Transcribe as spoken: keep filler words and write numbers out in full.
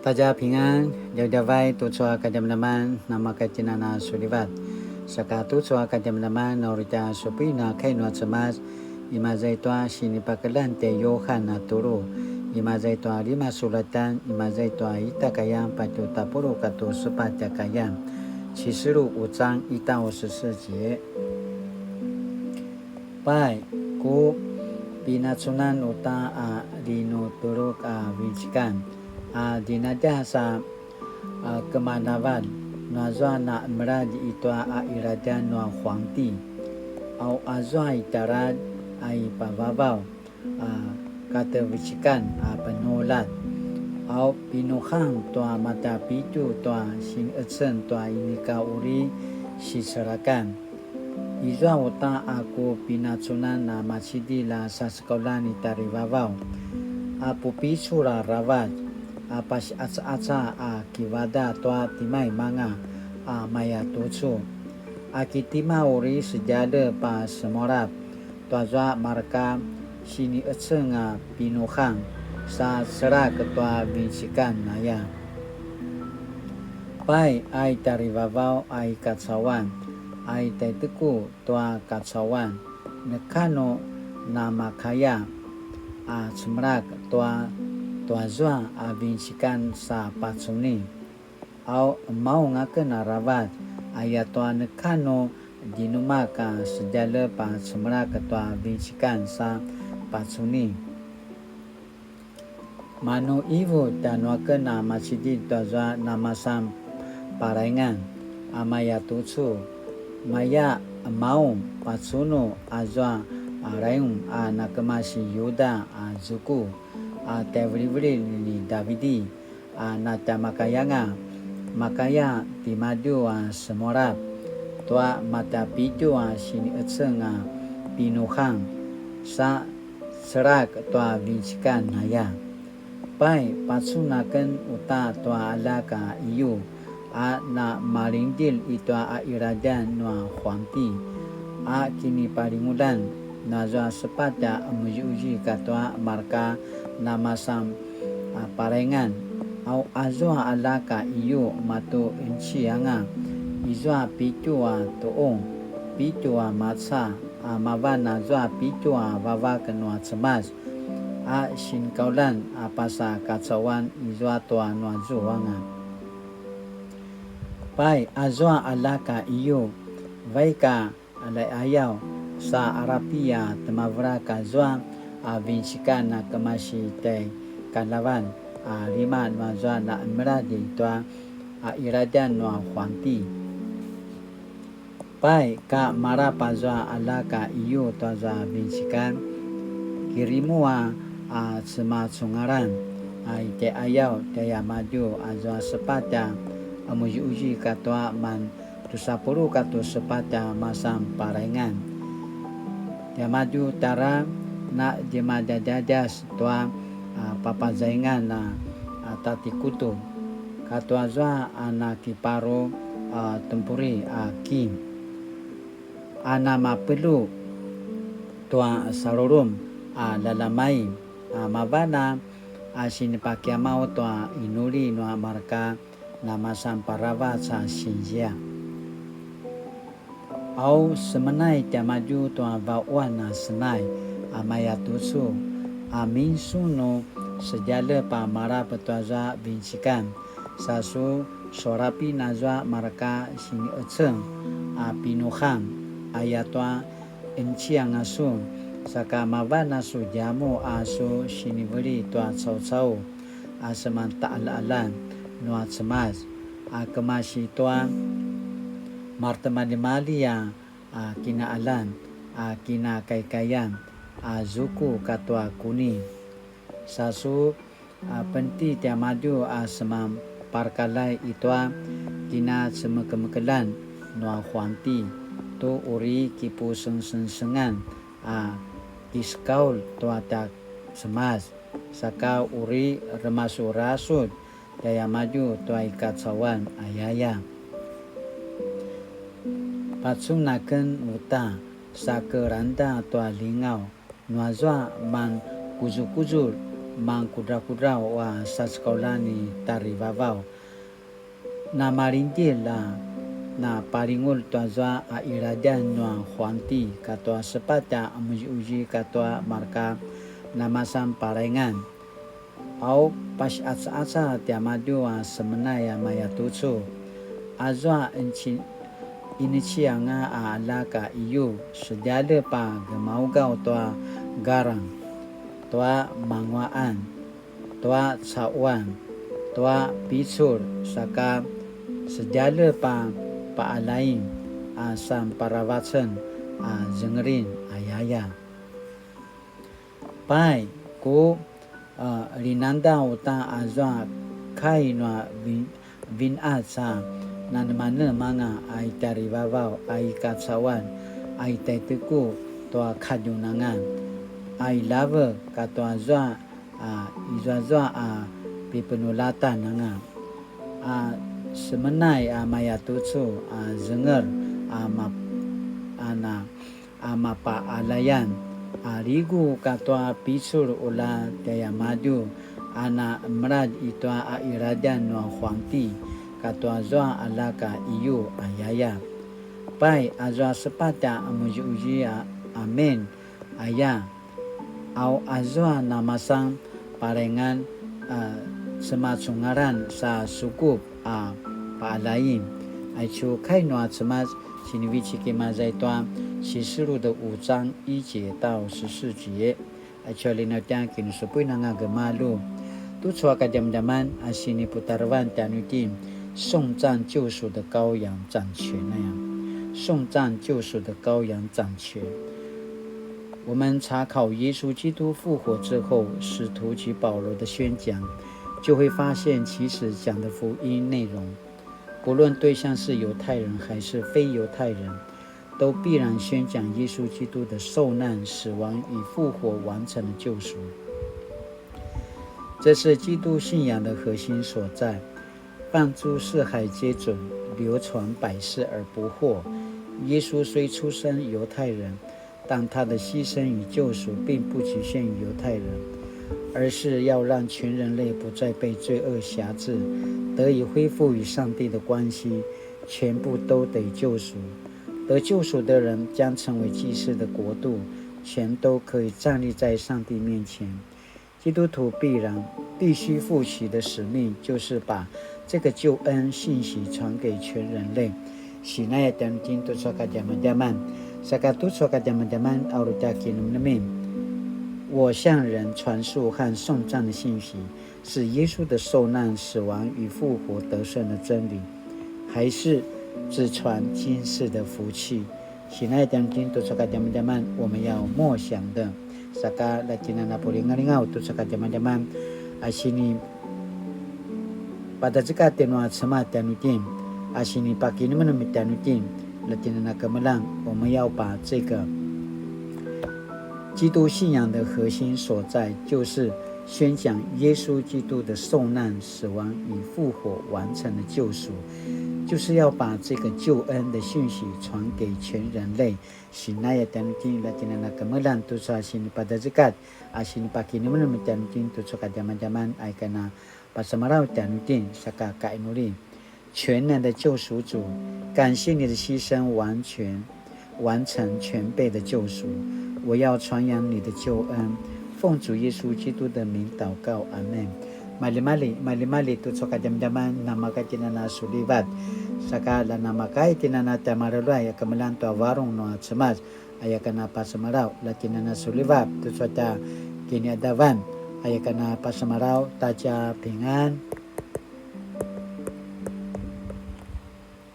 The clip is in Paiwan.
大家平安, djavadjavay tucu a kadjamadjaman, namakatjinana sulivat. Saka tucu a kadjamadjaman, na uri tja supuin a kai nua Cemas, imaza i tua sinipakeljang tjai Yuhan a tulu, imaza i tua lima sulatan, imaza i tua ita kayan, patje tapuluq katua sepatj a kayan. 啟示錄五章一到十四節. Pai, ku pinacunan uta a linutuluk a vincikan, a dinadjas a, a kemanaval, nuazua na qemiladj i tua a qiladjan nua huangti, au azua i taladj a i pavavaw, a katevecikan a penuljat, au pinuhang tua matapitju tua sineceng tua inika uri siselakan. Izua uta a ku pinacunan a macidilj a sasekauljan i tjarivavaw, a pupicul aravac, a pasiqacaqaca a kivadaq tua timaimanga a mayatucu. A ki tima uri sedjalep a semulap tuazua marka sinieceng a pinuhang sa selak tua vincikan aya. Pai a i tjarivavaw a i kacauan, a i tjaiteku tua kacauan, neka nu namakaya a cemelak tua tuazua a vincikan sa pacuni. Au emaung aken aravac, ayatua neka nu djinumak a sedjalep a cemelak tua vincikan sa pacuni. Manu ivu tjanuaken a macidilj tuazua namasan palaingan a mayatucu, maya emaung pacunu azua a rayung a nakemasi Yuda a zuku a tjaivilivililj ni Davidi, a natjamakayanga, makaya timadju a semulap tua matapitju a sinieceng a pinuhang sa selak tua vincikan aya. Pai, pacun aken uta tua aljak a iyu a namalingdilj i tua a qiladjan nua huangti, a kinipalingudan nazua sepatj a qemuziquzip katua marka namasan a palaingan, au azua aljak a iyu matu qinci anga, izua pitju a tuqung, pitju a maca, a mavan azua pitju a vavak nua Cemas, a sinkauljan a pasa kacauan izua tua nuazuanga. Pai, azua aljak a iyu, vaik a laiayaw sa alapi a temavelak azua a vincikan a kemasi tjai kalavan a lima nuazua na qemiladj i tua a qiladjan nua huangti. Pai, ka malap azua aljak a iyu tuazua vincikan, kirimu a, a cemacungalan a i tjaiayaw tjaiamadju azua sepatj a qemuziquzip katua man drusa puluq katua sepatj a masan palaingan. Tiamadju tara na djemadjadjadjas tua, a, papazaingan a, a, tatikutu, katua zua a nakiparu, a, tempuri a king, a namapelju tua salulum a lalamai, a, mavan a, a sinipakiamaw tua inuli nua marka namasan paravac a sinzia. Au semenai tiamadju tua vaquan a senai a mayatucu, a minsu nu sedjalep a malap tuazua vincikan, sa su sualapin azua marka sinieceng a pinuhang, ayatua qinci anga sun, saka mavan a su djamuq a su siniveli tua caucau a seman taqaljaqaljan nua Cemas, a kemasi tua maretimaljimalji a, a kinaqaljan, a kinakaikaian, a zuku katua kuni. Sa su, a, penti tiamadju a seman parakaljai i tua kinacemekemekeljan nua huangti, tu uri kipusengsengsengan a kisekaulj tua tja Cemas, saka uri remasurasudj tjaiamadju tua i kacauan ayaya. Pacun aken uta sa kelangda tua lingaw, nuazua man kuzukuzulj mankudrakudraw a sacekauljan ni Tarivavaw. Namalingdjelj a napalingulj tuazua a iladjan nua Huangti katua sepatj a muziuzi katua marka namasan palaingan. Au, pasi'aca'aca tiamadju a semenay a mayatucu. Azua ineci-, inecianga a aljak a iyu, sedjalep a gemaugaw tua garang, tua mangua'an, tua ca'uan, tua picul, saka sedjalep a pa'alaing a sanparavacen a zengelin ayaya. Pai, ku, a, linangda uta azua kai nua vin-, vin'ac a nanemanemanga a i Tarivavaw, a i kacauan, a i taiteku tua kadjunangan, a i lavek katua zua, a, izuazua a pipenulatan anga, a semenay a mayatucu, a zenger, a ma-, a na, a mapa'alayan, a ligu katua picul ula tjaiamadju, a na emeladj itua a iladjan nua Huangti, katua zua aljak a iyu ayaya. Pai, azua sepatj a muziuzi a amin, aya, au azua namasan palaingan, a, semacungalan sa sukup a pa'alaing. Aicu kai nua Cemas, sinivecik imaza i tua Sisulu 的五章一节到十四节. Aicu a linautjan kinusupuin anga gemalju. Tucu a kadjamadjaman a siniputarevan tjanuitjen, 送葬救赎的羔羊掌权 aya. 送葬救赎的羔羊掌权。我们查考耶稣基督复活之后，使徒及保罗的宣讲，就会发现其实讲的福音内容，不论对象是犹太人还是非犹太人，都必然宣讲耶稣基督的受难、死亡与复活完成的救赎。这是基督信仰的核心所在。放诸四海皆准，流传百世而不惑。耶稣虽出身犹太人，但他的牺牲与救赎并不局限于犹太人，而是要让全人类不再被罪恶辖制，得以恢复与上帝的关系，全部都得救赎。得救赎的人将成为祭司的国度，全都可以站立在上帝面前。基督徒必然必须负起的使命，就是把这个救恩信息传给全人类。Sinaya tjanuitjen tucu a kadjamadjaman. Saka tucu a kadjamadjaman a uri tja kinemenemen. 我向人传述和送葬的信息，是耶稣的受难、死亡与复活得胜的真理，还是只传今世的福气？Sinaya tjanuitjen tucu a kadjamadjaman 我们要默想的。Saka la tjinana pulingalingaw tucu a kadjamadjaman a sini padazekat nua Cemas tjanuitjen, a sini pakinemenem tjanuitjen, la tjinana kemeljang, 我们要把这个基督信仰的核心所在，就是宣讲耶稣基督的受难、死亡与复活完成的救赎，就是要把这个救恩的信息传给全人类。Sinaya tjanuitjen, la tjinana kemeljang tucu a sini padazekat, a sini pakinemenem tjanuitjen tucu a kadjamadjaman, a ika na pasemalaw tjanuitjen, saka kainuli. 全能的救赎主，感谢你的牺牲完全完成全备的救赎。我要传扬你的救恩，奉主耶稣基督的名祷告，阿们。Maljimalji, maljimalji tucu a kadjamadjaman, namakay tjinana sulivat. Saka la namakay tjinana tja marelua a kemeljang tua varung nua Cemas. Aya ken a pasemalaw, la tjinana sulivat tucu a tja kiniadavan. Aya ken a pasemalaw, ta tja pingan.